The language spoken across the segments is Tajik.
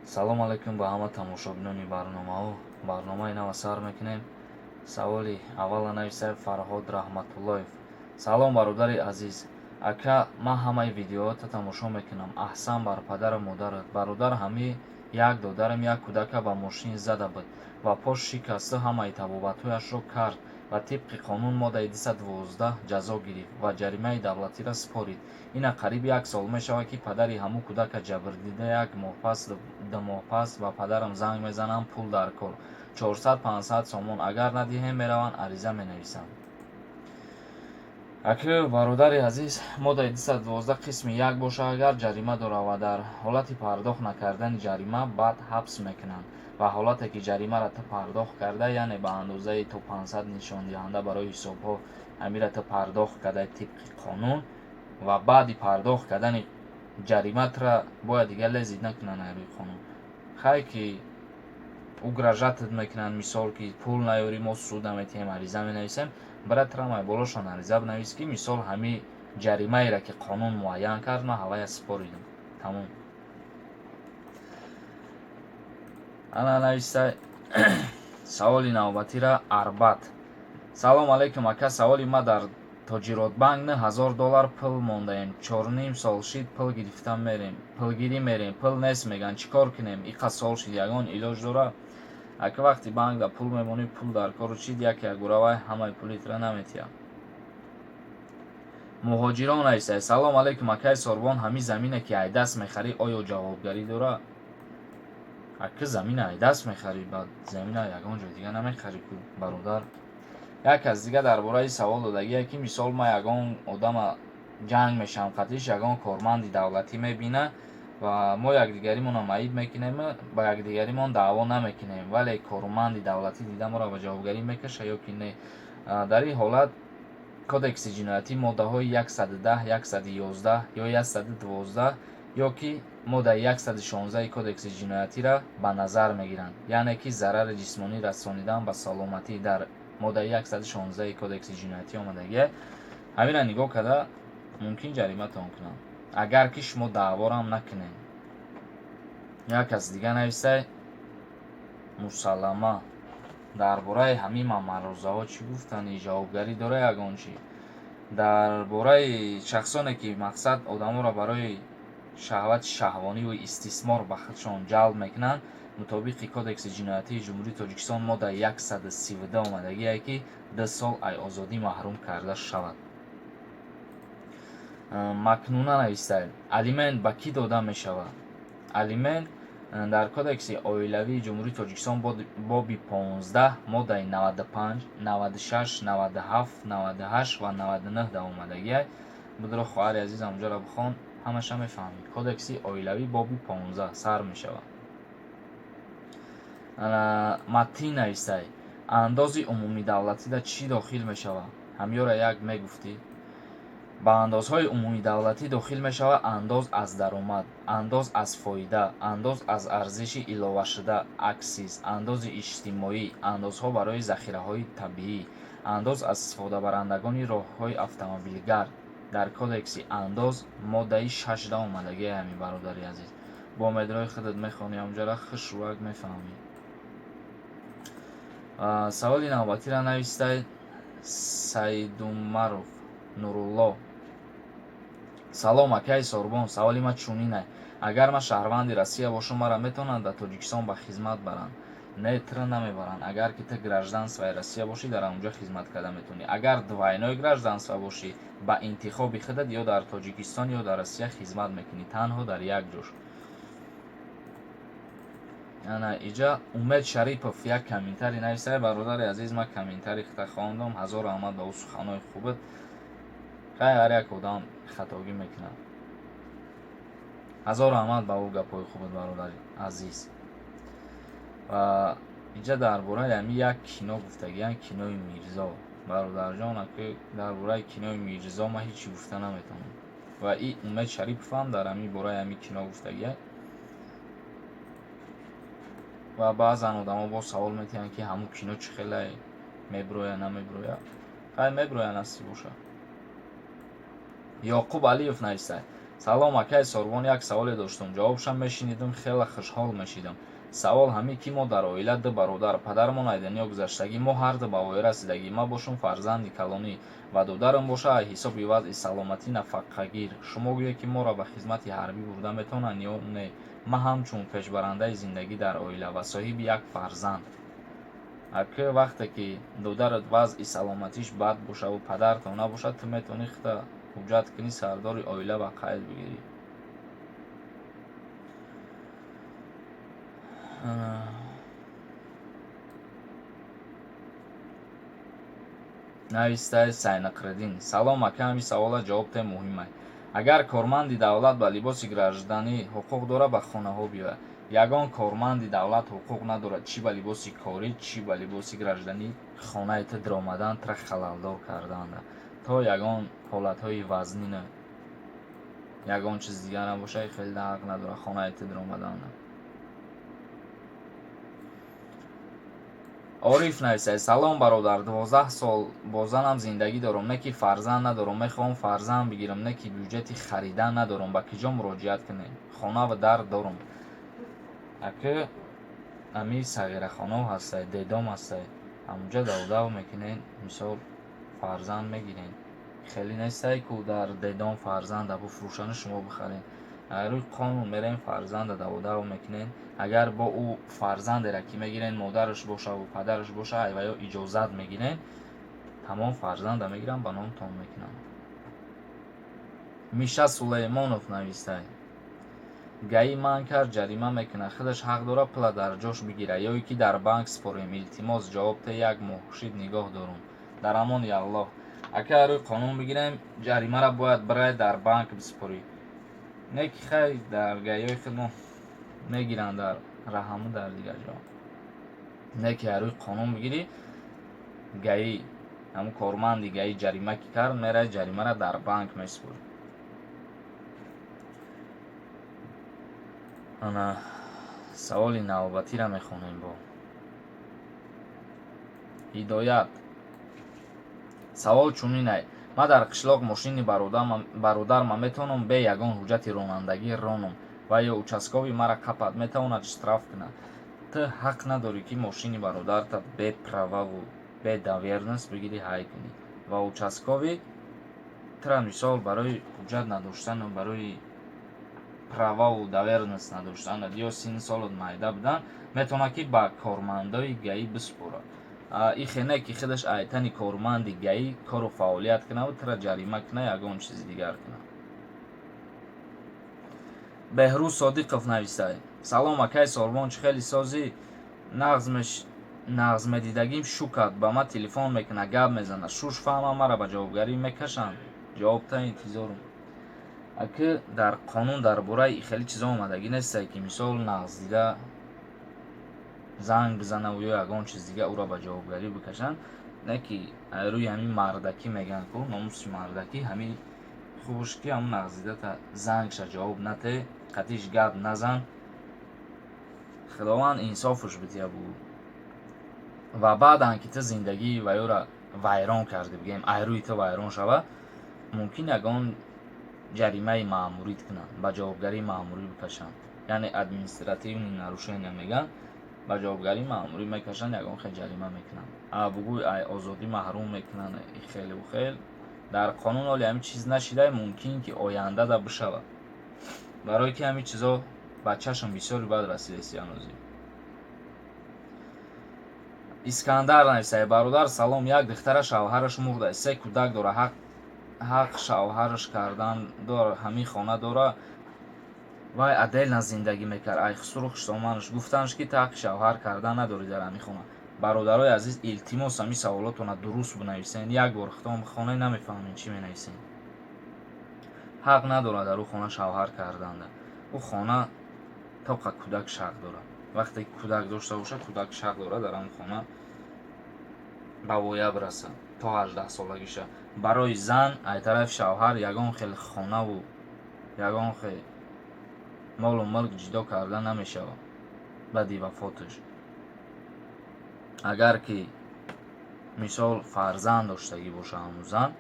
Салом алайкум ба ҳама тамошобинони барномаҳо. Барномаи нава сар мекунем. Саволи аввала нависай Фарҳод Раҳматуллоев. Салом, бародари азиз. Ака, ман ҳамаи видеоҳота тамошо мекунам. Аҳсан бар падару модарат. Бародар, ҳами як додарам як кӯдака ба мошин зада буд ва пош шикасту ҳамаи табобатҳояшро кард ва тибқи қонун моддаи 212 ҷазо гирифт ва ҷаримаи давлатиро супорид. Ина қариб як сол мешавад, ки падари ҳамун кӯдака ҷабрдида як моҳ пас, 2 моҳ пас ба падарам занг мезананд, пул дар кор, 400-500 сомон, агар надиҳем, мераванд, ариза менависанд. Аки, бародари азиз, моддаи 212 қисми як боша агар, ҷарима дорад ва дар ҳолати пардохт накардани ҷарима баъд ҳабс мекунанд ва ҳолате ки ҷаримаро ту пардохт карда, яъне ба андозаи то 500 нишондиҳанда барои ҳисобҳо амира ту пардохт карда тибқи қонун ва баъди пардохт кардани ҷариматра бояд дигар лезить накунанд рӯи қонун. Хай, ки угрожать мекунанд, мисол, ки пул наёрӣ, мо суд наметиҳем, ариза менависем. Бара трамай болошон ариза бинавис, ки мисол ҳами ҷаримаеро, ки қонун муайян кард, ман ҳавая супоридам, тамом. Ана нависта саволи навбатира Арбат. Салом алейкум, ака. Саволи ма: дар Тоҷиротбанк 9000 доллар пул мондаем, 4,5 сол шид, пул гирифта мерем, пулгирӣ мерем, пул нест мегӯянд. Чӣ кор кунем? Иқа сол шид, ягон илоҷ дора? Ака, вақти банкда пул мемонӣ, пул дар кору чид, яке ягуравай ҳамаи пулитра наметиҳад. Муҳоҷирон навистай: Салом алейкум, акаи Сорбон. Ҳами замине, ки айдаст мехарӣ, оё ҷавобгарӣ дорад? Ака, замина айдаст мехарӣ, ба замина ягон ҷой дига намехарӣ ку, бародар. Як кас дига дар бораи савол додагие, ки мисол ман ягон одама ҷанг мешавам қатиш, ягон корманди давлатӣ мебина ва мо якдигаримонро маиб мекунем, ба якдигаримон даъво намекунем, вале корманди давлатӣ дида моро ба ҷавобгарӣ мекаша ё ки не? Дар ин ҳолат Кодекси ҷиноятӣ моддаҳои 110, 111 ё 112 ё ки моддаи 116 Кодекси ҷиноятиро ба назар мегиранд, яъне ки зарари ҷисмонӣ расонидан ба саломатӣ дар моддаи 116 Кодекси ҷиноятӣ омадагия. Ҳаминро нигоҳ карда, мумкин ҷариматон кунанд, агар ки шумо даъворам накунед. Як кас дига нависай Мусаллама: дар бораи ҳамин мамарӯзаҳо чӣ гуфтанӣ? Ҷавобгарӣ дора ягон чӣ? Дар бораи шахсоне, ки мақсад одаморо барои шаҳвати шаҳвониву истисмор ба худшон ҷалб мекунанд, мутобиқи Кодекси ҷиноятии Ҷумҳурии Тоҷикистон моддаи 132 омадагие, ки 2 сол ай озодӣ маҳрум карда шавад. Макнуна навистаем: алимент ба кӣ дода мешавад? Алимент дар Кодекси оилавии Ҷумҳурии Тоҷикистон боби 15 моддаи 95, 96, 97, 98 ва 99 да омадагия. Будро, хоҳари азиз, ҳамҷоро бихон, ҳамаша мефаҳмӣ. Кодекси оилавӣ, боби 15 сар мешавад. Матин навистай: андози умумидавлатида чӣ дохил мешавад? Ҳамёра як мегуфтӣ. Ба андозҳои умумидавлатӣ дохил мешавад андоз аз даромад, андоз аз фоида, андоз аз арзиши иловашуда, аксиз, андози иҷтимоӣ, андозҳо барои захираҳои табиӣ, андоз аз истифодабарандагони роҳҳои автомобилгард. Дар Кодекси андоз моддаи шашда омадагия ҳамин. Бародари азиз, бо медрои худат мехонӣ ҳамҷора, хушрӯак мефаҳмӣ. Саволи навбатиро навистай Саидумаров Нурулло: Салом, акаи Сорбон. Саволи ман чунин: агар ман шаҳрванди Россия бошам, маро метавонанд дар Тоҷикистон ба хизмат баранд? Не, туро намебаранд. Агар ки ту гражданствои Россия бошӣ, дар онҷо хизмат карда метавонӣ. Агар двойной гражданство бошӣ, ба интихоби худат ё дар Тоҷикистон, ё дар Россия хизмат мекунӣ, танҳо дар як ҷош. Ана иҷа Умед Шарипов як комментарий нависай: Бародари азиз, ман комментарий хута хондам, ҳазор раҳмат ба ӯ суханҳои хубат. Хай, ҳар як одам хатогӣ мекунад. Ҳазор раҳмат ба ӯ гапҳои хубат, бародари азиз. Ва инҷа дар бораи ҳамин як кино гуфтагиян, кинои Мирзо. Бародарҷон, аки, дар бораи кинои Мирзо ман ҳечи гуфта наметавонам. Ва и Умед Шариповам дар ҳамин бораи ҳамин кино гуфтагия. Ва баъзан одамо боз савол метиҳанд, ки ҳамун кино чӣ хелае, мебироя, намебироя. Хай, мебироя, насиб боша. Ёқуб Алиев нависад. Салом, акай Сорбон, як саволе доштум, ҷавобшам мешинидим, хеле хушҳол мешидам. Савол ҳамин ки мо дар оила ду бародар, падармон ай дунё гузаштагӣ, мо ҳарду ба воя расидагӣ. Ман бошум фарзанди калонӣ ва додарам боша ай ҳисоби вазъи саломатӣ нафаққагир. Шумо гӯед, ки моро ба хизмати ҳарбӣ бурда метавонанд ё не? Ман ҳамчун пешбарандаи зиндагӣ дар оила ва соҳиби як фарзанд. Ака, вақте ки додарат вазъи саломатиш бад бошаву падартон набошад, ту метавонӣ худта ҳуҷҷат кунӣ, сардори оила ба қайд бигирӣ. Навистаи Сайнақриддин: салом, ака, ҳамин савола ҷавоб те, муҳимай. Агар корманди давлат ба либоси гражданӣ ҳуқуқ дорад ба хонаҳо биёяд? Ягон корманди давлат ҳуқуқ надорад, чӣ ба либоси корӣ, чӣ ба либоси гражданӣ, хонаи ту даромадан, тура халалдор карданда, то ягон ҳолатҳои вазнина, ягон чиз дигар набошад, хеле ҳақ надорад хонаи ту даромаданда. Ориф нависад: салом, бародар, 12 сол бо занам зиндагӣ дорам, не ки фарзанд надорам. Мехоҳам фарзанд бигирам, не ки бюҷети харидан надорам. Ба куҷо муроҷиат кунем? Хонаву дар дорам. Ака, ами сағирахонао ҳастай, детдом ҳастай, ҳамунҷа давдав мекунен, мисол, фарзанд мегирен. Хеле нестай ку дар детдом фарзанда буфурӯшану шумо бихарен. Рӯи қонун мерем, фарзанда даводав мекунен. Агар бо ӯ фарзандера ки мегирен, модараш бошаву падараш боша, ва ё иҷозат мегирен, тамом, фарзанда мегиранд, ба номтон мекунанд. Миша Сулеймонов навистай: ГАИ манъ кард, ҷарима мекунад, худаш ҳақ дорад пула дар ҷош бигирад ё ки дар банк супорем? Илтимос, ҷавоб те, як моҳ шид, нигоҳ дорум. Дар амони Аллоҳ. Ака, рӯи қонун бигирем, ҷаримаро бояд бирай дар банк бисупорӣ. Не ки хай, дар ГАИ ҳои худмо мегиранд, дар раҳаму дар дигар ҷо. Не ки рӯи қонун бигирӣ, ГАИ, ҳамун корманди ГАИ ҷарима ки кард, мерай, ҷаримаро дар банк месупорӣ. Ана, саволи навбатиро мехонем. Бо Ҳидоят савол чунинай: ман дар қишлоқ мошини бародарма метавонам бе ягон ҳуҷҷати ронандагӣ ронам ва ё участковый мара қапад, метавонад штраф кунад? Ту ҳақ надорӣ, ки мошини бародарта бе права ву бе доверенность бигирӣ, ҳай кунӣ. Ва участковый тура, мисол, барои ҳуҷҷат надоштану барои права ву доверенность надоштан ё синну солот майда будан метавонад, ки ба кормандои ГАИ бисупорад. Ихе не ки худаш айтани корманди ГАИ кору фаъолият кунаву тура ҷарима куна, ягон чизи дигар кунад. Беҳрӯз Содиқов навистай: салом, акай Сорбон, чӣ хеле созӣ? Нағз медидагим шукад, ба ман телефон мекунад, гап мезанад, шуш фаҳмам, мара ба ҷавобгарӣ мекашанд? Ҷавобта интизорум. Аки, дар қонун дар бораи хеле чизо омадагӣ нестай, ки мисол нағздида занг бизанаву ё ягон чиз дига ӯро ба ҷавобгарӣ бикашанд. Не ки рӯи ҳамин мардакӣ мегӯянд ку, номуси мардакӣ, ҳамин хубуш, ки ҳамун нағздидата зангша ҷавоб нате, қатиш гап назан. Худованд инсофуш бития бу. Ва баъдан ки ту зиндагии ва ёра вайрон кардӣ, бигӯем, айрӯи ту вайрон шавад, мумкин ягон ҷаримаи маъмурӣ кунанд, ба ҷавобгарии маъмурӣ бикашанд, яъне административный нарушение мегӯянд, ба ҷавобгарии маъмурӣ мекашанд, ягон хел ҷарима мекунанд, бугӯй, ай озодӣ маҳрум мекунанд, хелу хел. Дар қонун оли ҳамин чиз нашида, мумкин ки ояндада бишавад, барое ки ҳамин чизо ба чашм бисёри бад расидааст ҳанӯзи. Искандар нависае: бародар, салом, як духтара шавҳараш мурда, се кӯдак дора, ҳақ шавҳараш кардан дора, ҳамин хона дора. Вай отдельно зиндагӣ мекард, ай хусуру хуштоманаш гуфтанш, ки ту ҳаққи шавҳар кардан надорӣ дар ҳамин хона. Бародарои азиз, илтимос, ҳамин саволотона дуруст бинависен. Як бор хитом бихонед, намефаҳмед, чӣ менависен. Ҳақ надорад дар ӯ хона шавҳар карданда. Ӯ хона тоқа кӯдак шақ дорад. Вақте ки кӯдак дошта бошад, кӯдак шақ дорад дар ҳамон хона ба воя бирасад то 18-солагиша. Барои зан ай тарафи шавҳар ягон хел хонаву ягон хел молу мулк ҷудо карда намешавад баъди вафоташ. Агар ки, мисол, фарзанд доштагӣ боша ҳамун зан,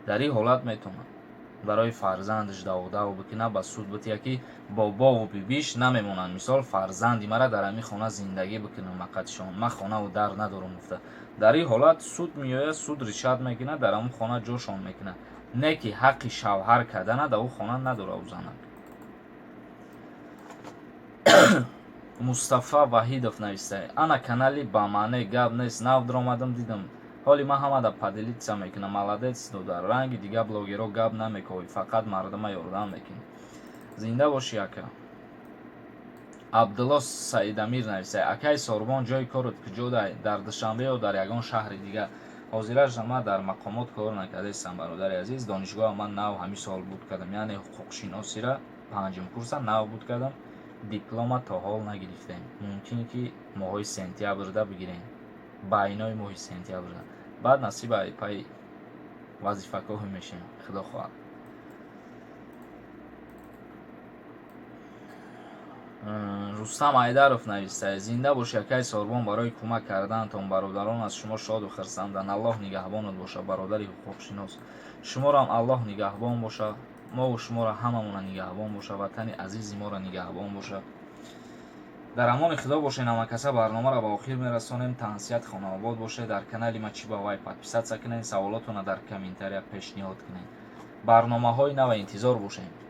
дар ин ҳолат метавонад. Барои фарзандаш даводав бикунад, ба суд бития, ки бобову бибиш намемонанд, мисол, фарзанди мара дар ҳамин хона зиндагӣ бикунам, мақадшон ман хонаву дар надорам гуфта. Дар ин ҳолат суд меояд, суд решать мекунад, дар ҳамон хона ҷошон мекунад, не ки ҳаққи шавҳар кардана дар ӯ хона надорад ӯ занак. Мустафа Ваҳидов навистай: «Ана канали ба маъне, гап нест, нав даромадам, дидам, ҳоли ман ҳамада поделиться мекунам. Молодец, додар, ранги дига блогерҳо гап намековӣ, фақат мардума ёрдам мекунӣ. Зинда бошӣ, ака». Абдулло Саидамир нависай: «Акаи Сорбон, ҷои корот куҷодай, дар Душанбе ё дар ягон шаҳри дига?» Ҳозирашда ман дар мақомот кор накардаистам, бародари азиз. Донишгоҳа ман нав ҳамин сол буд кардам, яъне ҳуқуқшиносира панҷум курса нав буд кардам, диплома то ҳол нагирифтем. Мумкин ки моҳои сентябрда бигирем, байнои моҳи сентябрда. Баъд насиба пай вазифакоҳӣ мешем, худо хоҳад. Рустам Айдаров навистае: «Зинда боши, акаи Сорбон, барои кӯмак кардаантон бародарон аз шумо шоду хурсанданд. Аллоҳ нигаҳбонат боша, бародари ҳуқуқшинос». Шуморо ҳам Аллоҳ нигаҳбон боша, мову шуморо ҳамамона нигаҳбон боша, ватани азизи моро нигаҳбон боша. Дар амони Худо бошед, ҳамакаса. Барномаро ба охир мерасонем. Тансиҳат, хонаобод бошед. Дар канали ма чӣ ба вай подписаться кунед, саволотонро дар комментария пешниҳод кунед. Барномаҳои нава интизор бошем.